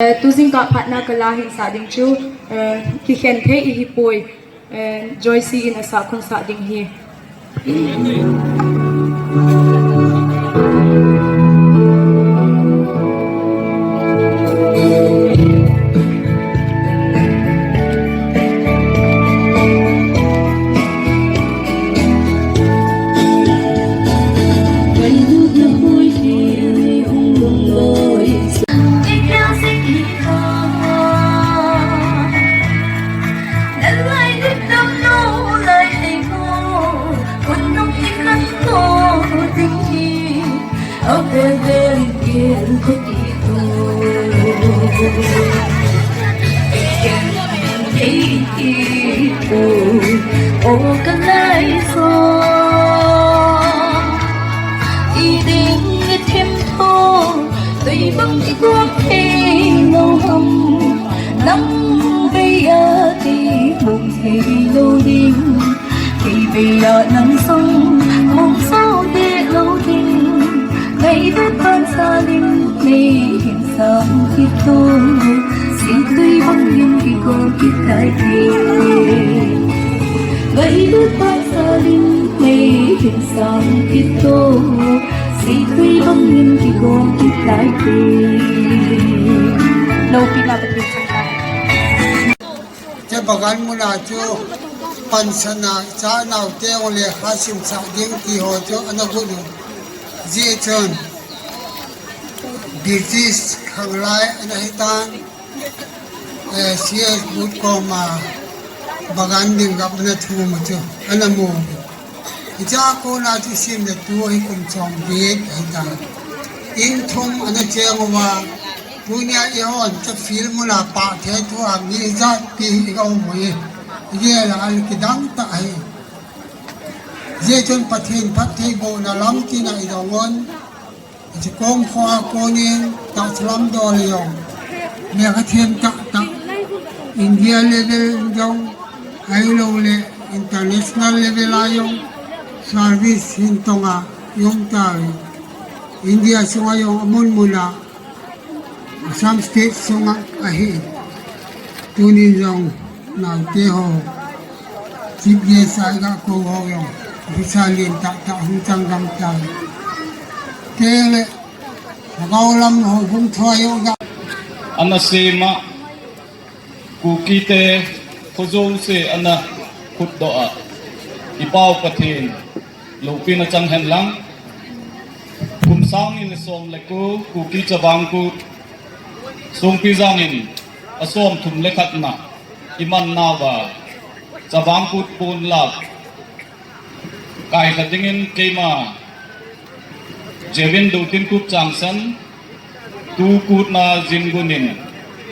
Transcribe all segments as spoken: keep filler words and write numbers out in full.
Eh, tujingkah phatna kala hinsah ding chu, eh, kikhen thei ihi poi, eh, Joyce in asah khonsah ding ahi. Nang bei a ti mong thei lo ding, kei bei a nang sang mong sao te lo ding. Ngai vet ban sa ling mei hin sang kit to, sing tui bang yin ki gom kit tai te. Ngai vet ban sa ling mei hin sang kit to, sing tui bang yin ki gom kit tai te. Loupina Pathen chang tai. Che bagan muna chu pansana cha nau te ong le ha sim cha ding ti ho chu ana gu nu. Ji chun British khanglai ana hitan, eh, C S Booth koma bagan ding gap ana thu mu chu ana mu. Hicha kona chu sim le tu hi kum chom bit ahi ta. In thum ana cheng uva, tunia i hon cha field muna pah thei thu a mi ijat pi hi ka um u hi. Ijeh a an kidang ta ahi. Jeh chun Pathen phattheibohna lam tina i dong un. Hiche kom kho a konin tahsa lam dol a jong, lekha them tah tah, India level jong, ahilou le international level a jong, service hin tong a i um tauve. India sunga jong amun mun a, Assam State sunga ahi. Tunin jong, Naote ho, chief guest a i ga kou ho jong, officer lien tah tah hung chang gam tai. Kei le, Lhagao lam ho hung thua jong ga. Ana sem a, Kuki te, kho jouse ana khutdoh a, i Pau Pathen, loupina chang hen lang. Kum sang ni le som le ko, Kuki Chavang Kut, Songpijang in, a som thum le khat na, i man nauva, Chavang Kut pon lap, kai khat dingin keima, Jevin Dotinkup Changsan, tu kutna jin gun in,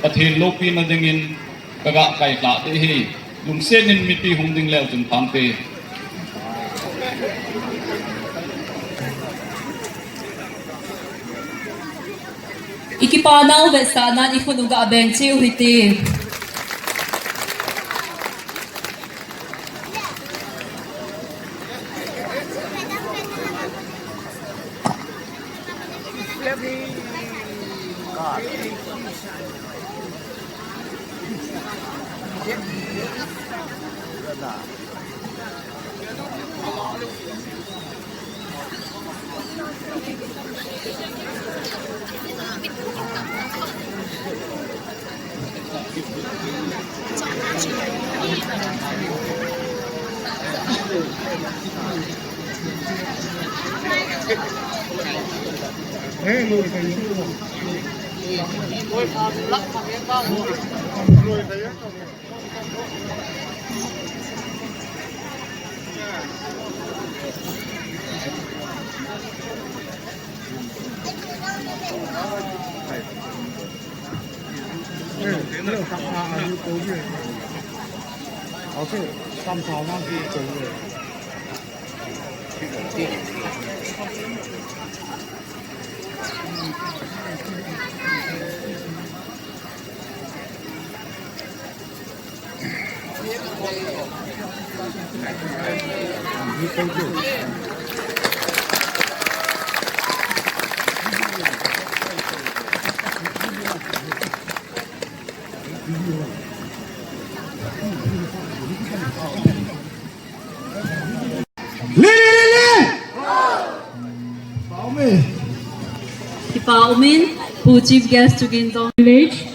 Pathen loupina dingin, ka ga kai lha te hi, lungset in mipi hung ding leu chun phante. I kipa nau vetsahnan i khut u ga beng cheh u hite. Le, le, le, le! Pao me. Kipa umin, Pu Chief Guest chugin tong. Village.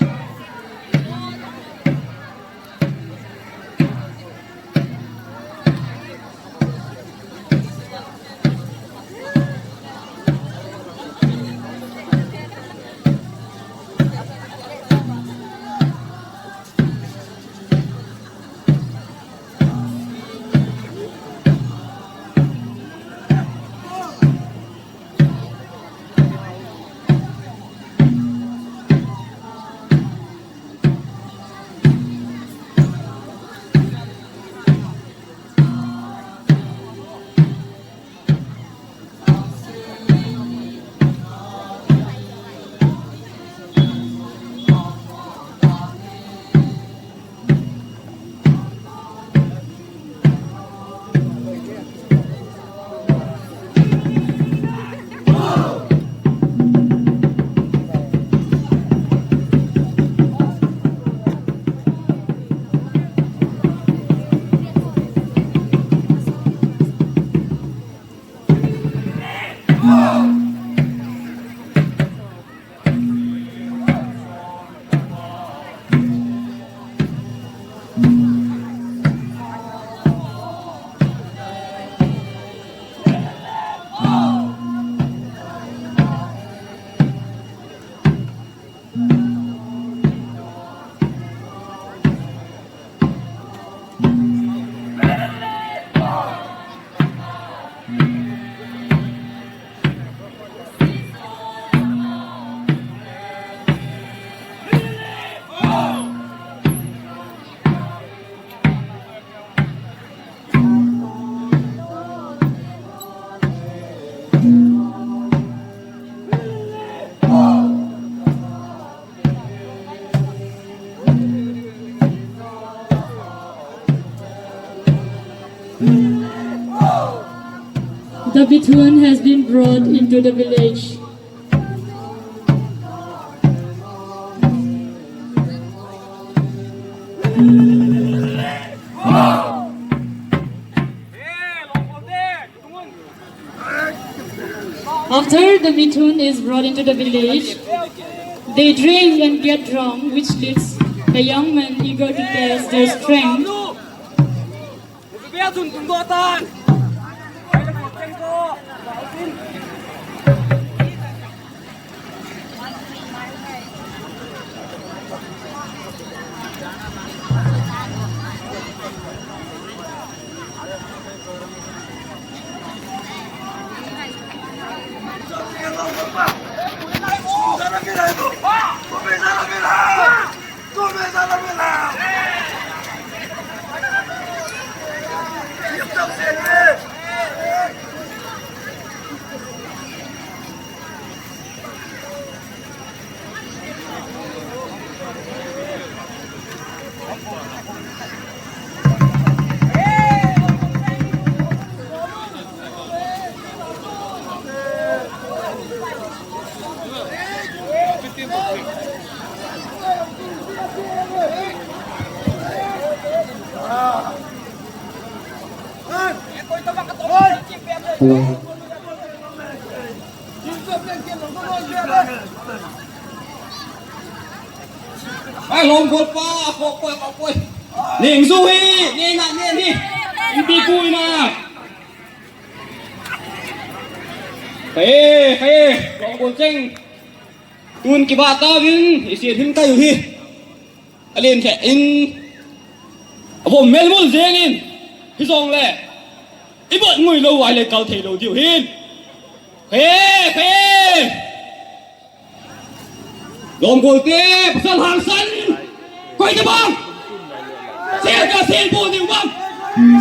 The Bithun has been brought into the village. After the Mithun is brought into the village, they drink and get drunk, which leads the young men eager to test their strength. Ai, Longkol pa, ko pa, ko pa. Ning zu hi, ning na, ning hi. Ipi ku ina. Khae, khae, Longkol cheng. Tun kiba ta vin, i si hin kai u hi. Alen khe in. Abo mel mul jeng in. Hi jong le. I bot ngui lo ai le kal thei lo diu hin. Khae, khae. Longkol te, pasal hangsan. Koi tabang. Sel ka sel bol ding bang.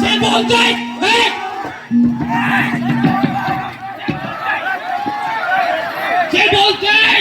Sel bol tai. Hey. Sel bol tai.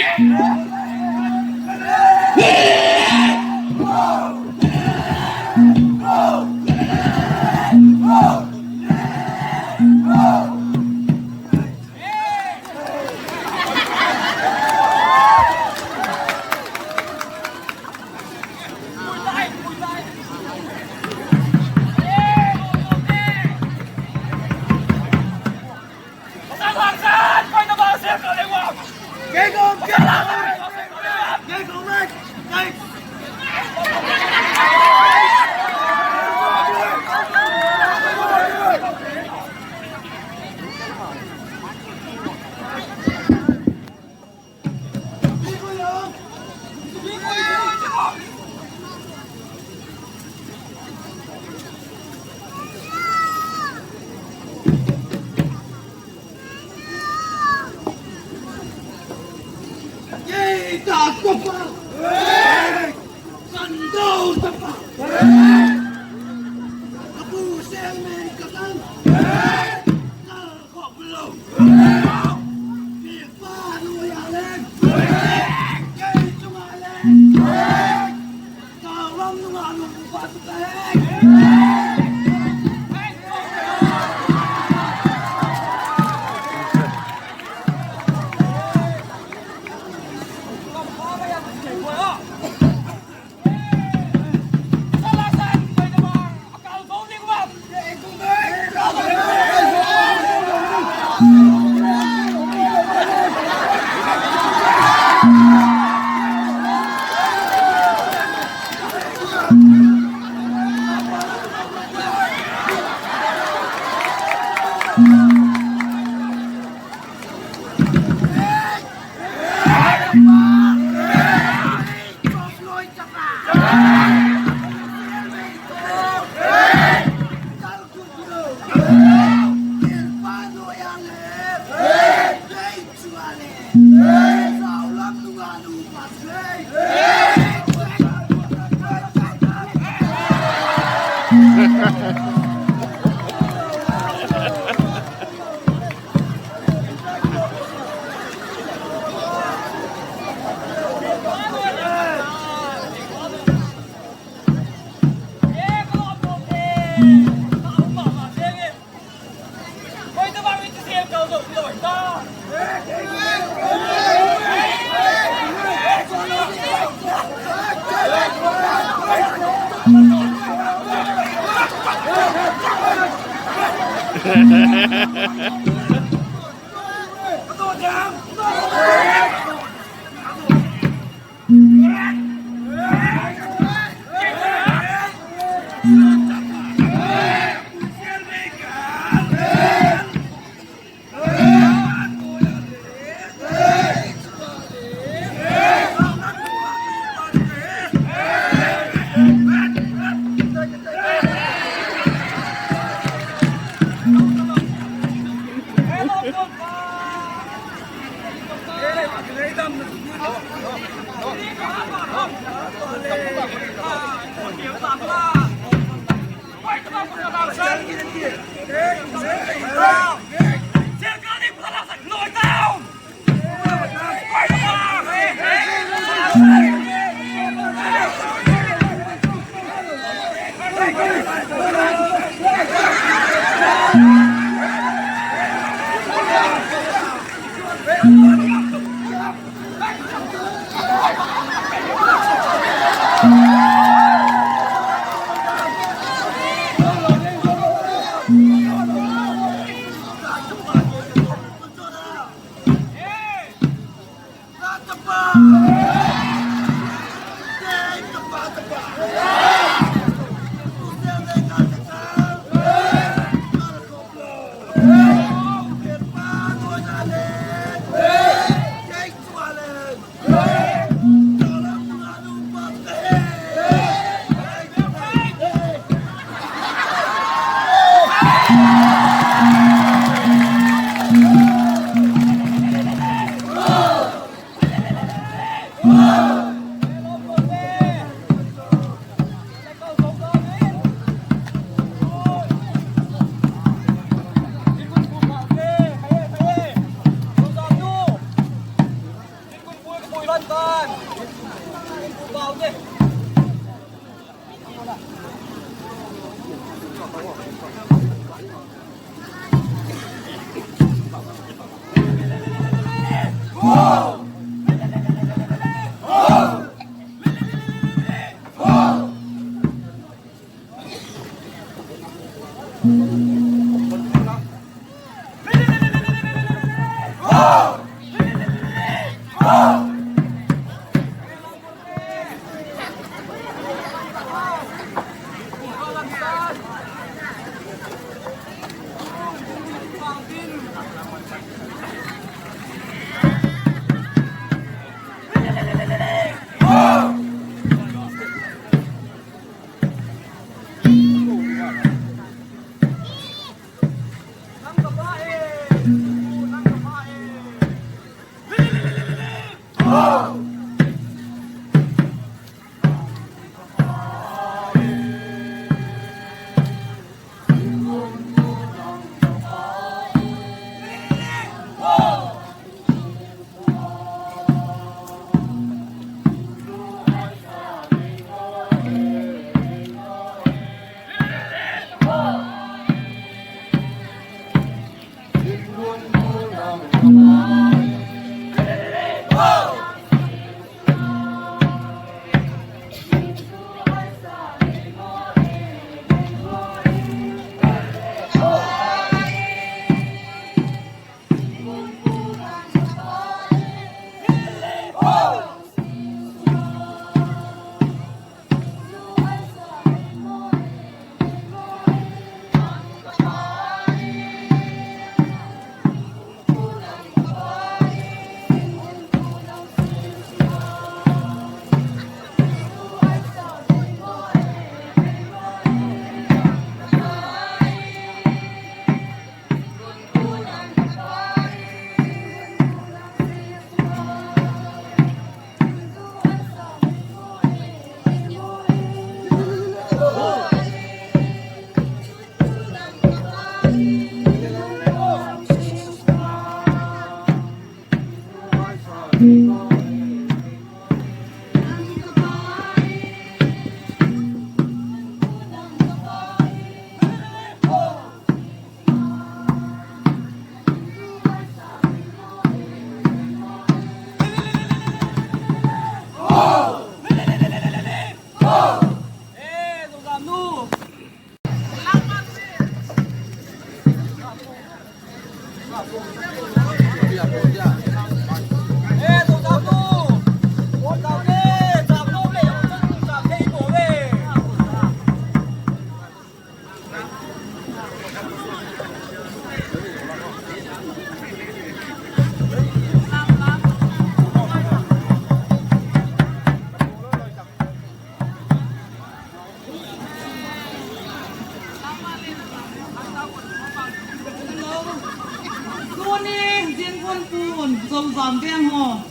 Zozam veng ho,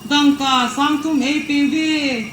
dangka sang thum eipe uve.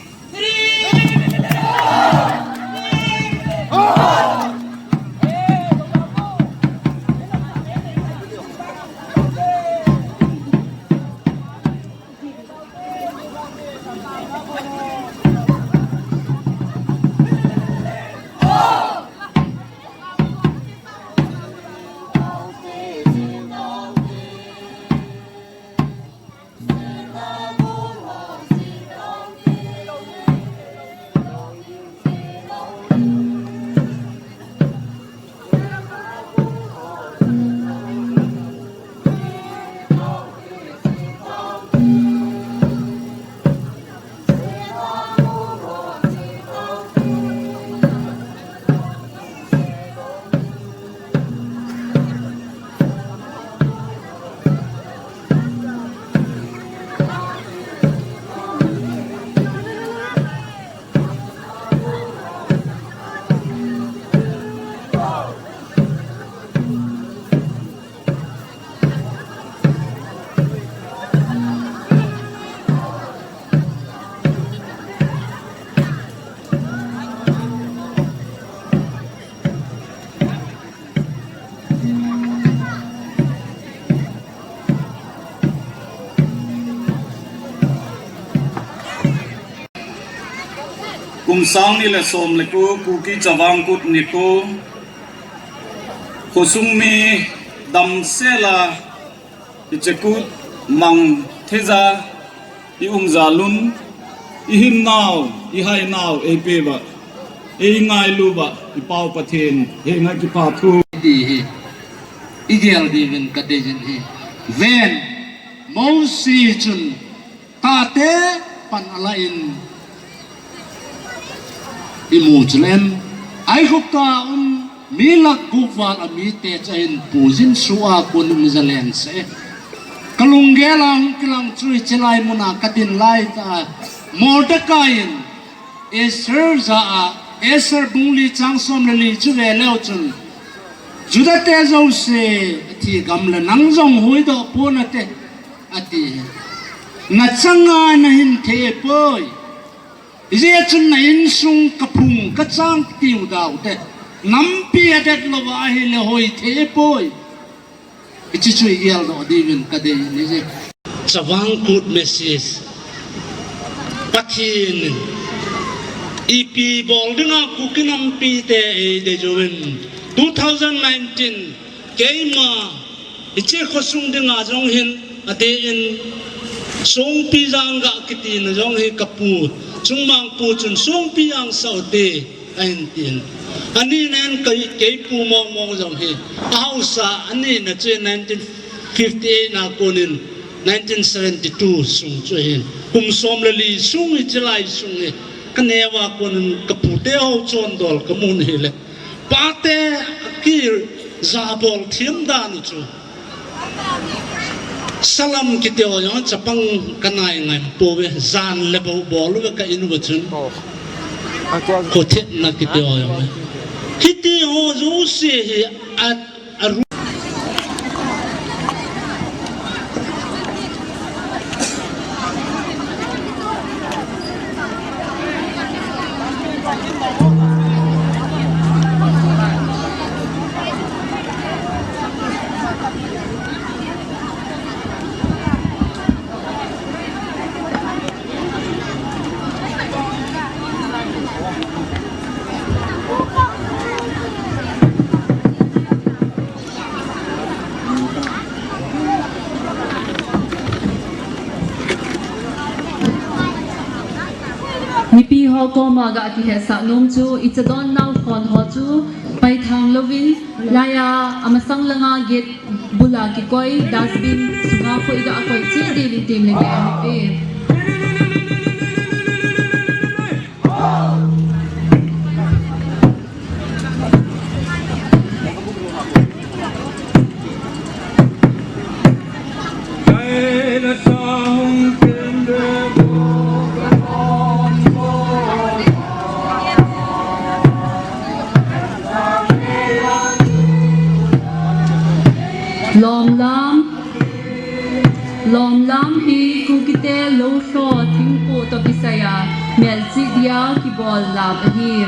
Kum sang ni le som le ko, Kuki Chavang Kut nikho, khosung mi damsel a, i chekut mang thei ja, i um jal un, i hin nau, i hai nau, eipe uva, ei ngailu uva, i Pau Pathen henga kipathu. Ti hi, i gel diuvin ka deiyin ahi. Ven, Mosi chun tate pan ala in, i mu chu lem, Aigupta um mi lakh gup val a mite chu ahin puijin, sua kon um jalen se. Ka lunggel a hung kilang chu hiche lai muna ka din lai tah a, Mordecai in Esther ja a, Esther bung li chang som le li chu ve leu chun, Juda te jouse athi gam le nang jong huhdoh pon nate, ati. Na changa na hin thei poi. Hijeh chun na insung ka phung ka chang tiu dau te, nampi a det louva ahile hoi thei poi. Hiche chu i geldoh diuvin ka dei ahi. Chavang Kut message. Pathen in ipi bol dinga Kuki nampi te eidei uvin, two thousand nineteen keima hiche khosung dinga jong hin adeh in Songpi Janga kiti na jong hi ka pu, Chungmang pu chun Songpi Jang sao te ahin tin. Ani nan kei, kei pu mong mong jong hi. Ahaosa ani na chu nineteen fifty-eight na konin nineteen seventy-two sung chu hin. Kum som le li sung hiche lai sung hi. Ka neo a konin ka pu te ho chondol ka mun hile. Pate aki jabol thiam dan u chu. Salam kiti ho jong chapang ka nai ngai pouve, jan le bou bol uve ka in uva chun. Khothetna kiti ho jong. Hiti ho jouse hi a, a ru- Mipi ho koma ga kihetsah nom chu, i chadon nau khon ho chu paithang louvin, laiya amasang langa gate bula kikoi dustbin sunga koi ga koi cheh diuvin tin le ge ahi. Lom lam. Kibol lap ahi.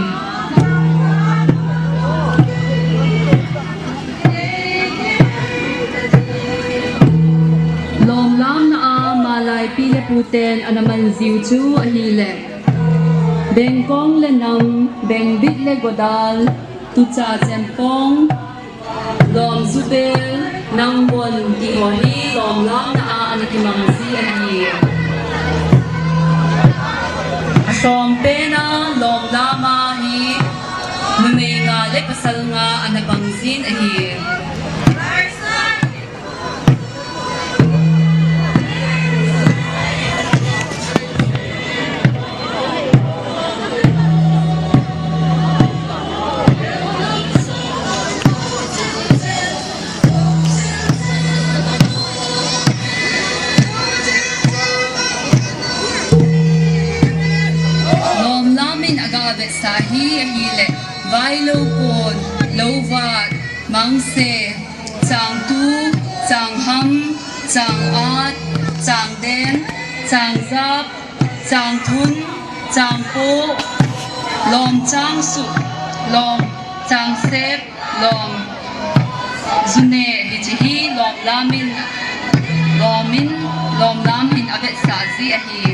Lomlamna a malai pi le pu ten ana man jiu chu ahile, bengkong le nam, bengbit le godal, tucha chempong, lom jubel, nangbon ti ho hi lomlamna a ana kimang ji ahi. Asom pen a lomlam a hi numei nga le pasal nga ana bang jin ahi. Lomlam in aga vetsah hi ahile, vailou kon, louvat, mangse, changtu, changham, changat, changden, changjap, changthun, changpoh, lom changsuh, lom changsep, lom june, hiche hi lomlam in, lom in, lomlam in avetsah ji ahi.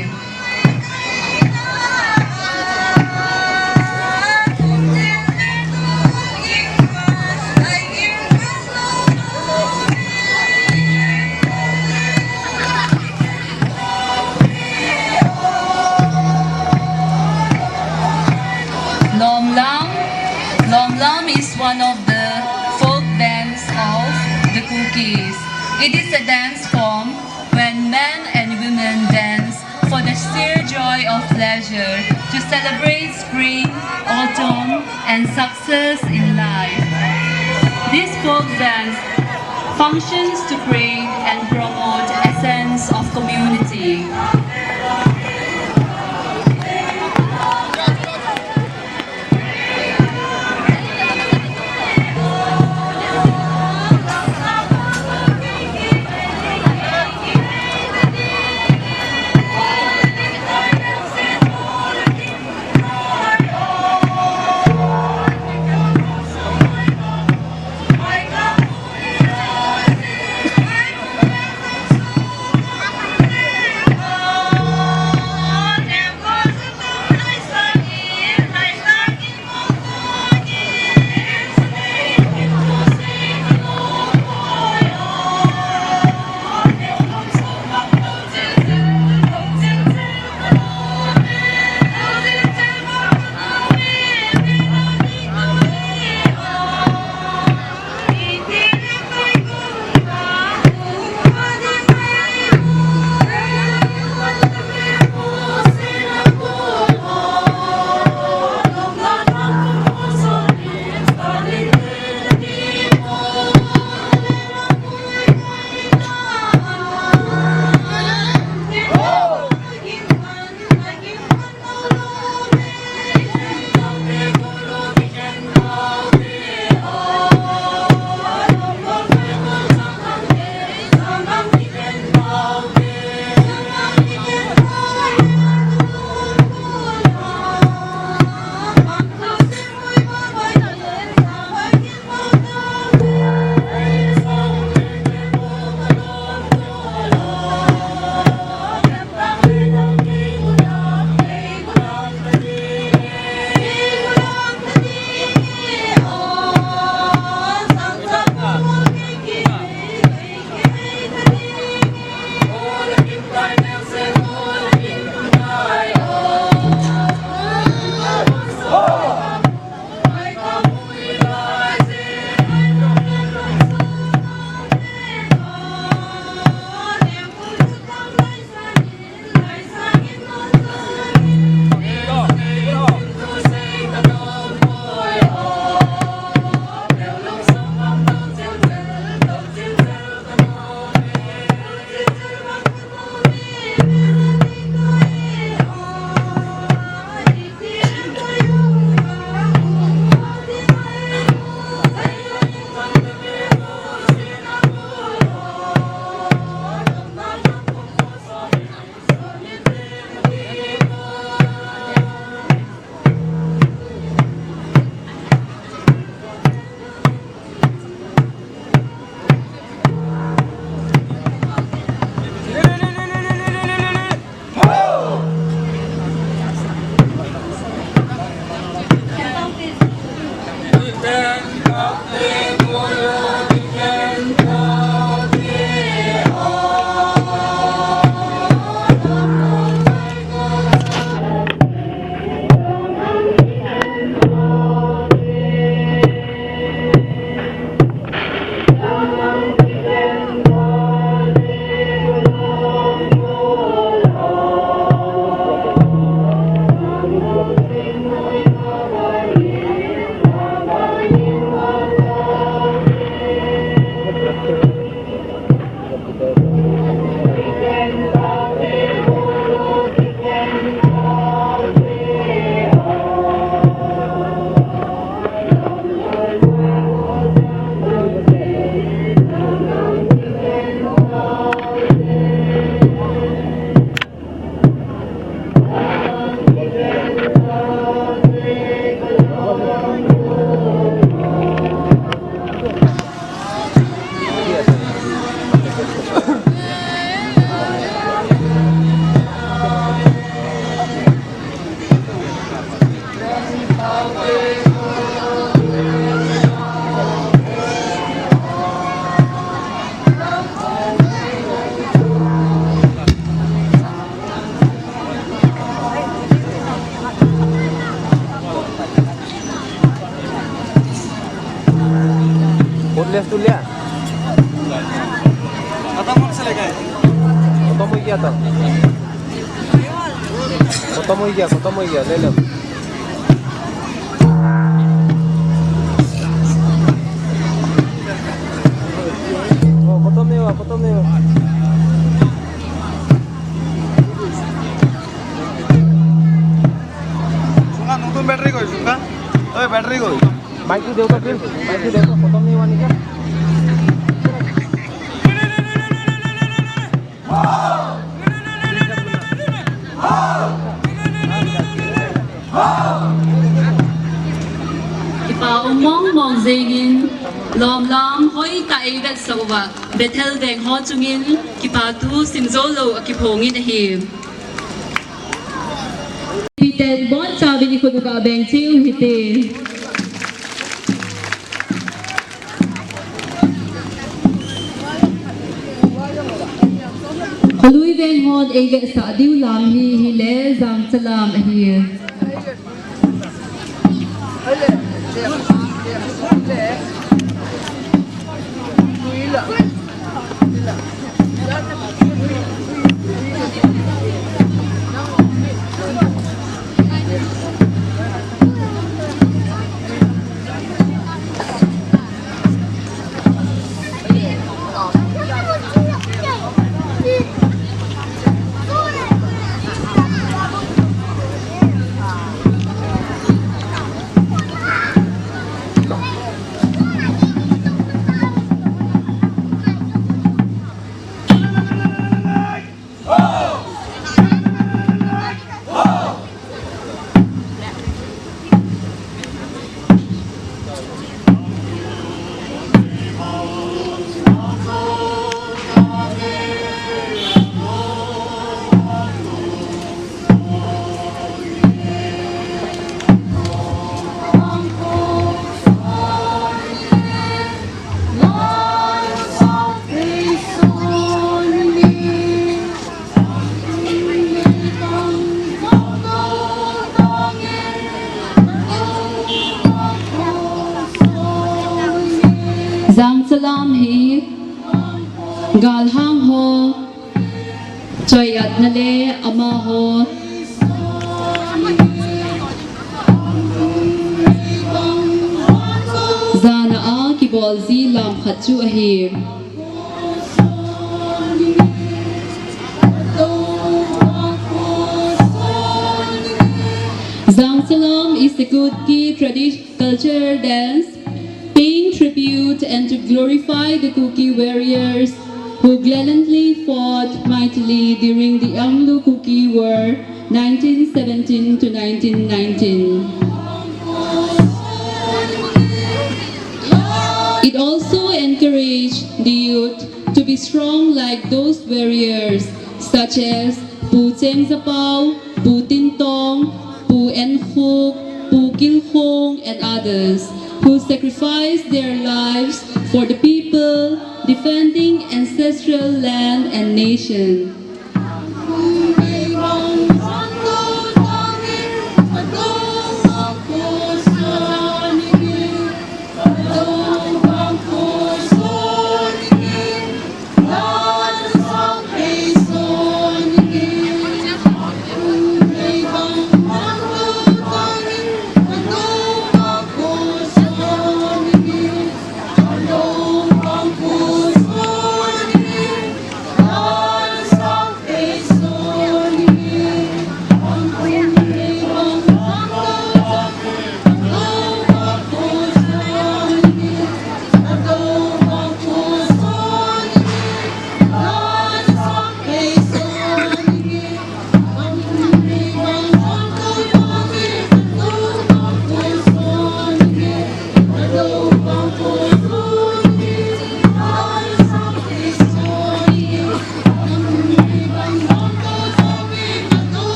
Lomlam. Lomlam is one of the folk dance of the Kukis. It is a dance form when men and women dance for the sheer joy of pleasure to celebrate spring, autumn, and success in life. This folk dance functions to create and promote a sense of community. Boneless tu liya? खत्म होने से लेकर खत्म हो गया था। खत्म हो गया, खत्म हो गया, ले लो। ओ, खत्म नहीं हुआ, खत्म नहीं हुआ। Sunga, nung tum battery koi, sunga. Oi, battery koi. Mic to dekho, please. Mic to dekho, खत्म नहीं हुआ नहीं क्या? Kipa um mong mong jengin, lom lam hoitah a eivetsah uva, Bethel veng ho chungin kipa thu simjou lou akiphongin ahi. Peter Bonchauvin ikhut uva beng cheh u hite. Kholui veng hon eivetsah diu lam hi, hile Jangcha lam ahi. Jangcha lam hi galhang ho, choi-atna le amaho jana a kibol ji lam khat chu ahi. Jangcha lam is a Kuki tradi-, cultural dance, paying tribute and to glorify the Kuki warriors who gallantly fought mightily during the Anglo-Kuki War, nineteen seventeen to nineteen nineteen. It also encouraged the youth to be strong like those warriors, such as Pu Cheng Zapau, Pu Tin Tong, Pu En Khuk, Pu Kil Khong, and others who sacrificed their lives for the people, defending ancestral land and nation.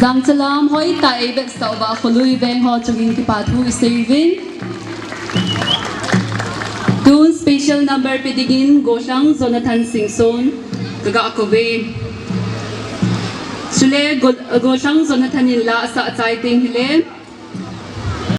Dangchalam hoitah a eivetsah uva Kholui Veng ho chungin kipa thu iseiuvin. Tun special number pe dingin Golhang Jonathan Singson kaga kouve. Chule Gol-, Golhang Jonathan in la asah chai teng hile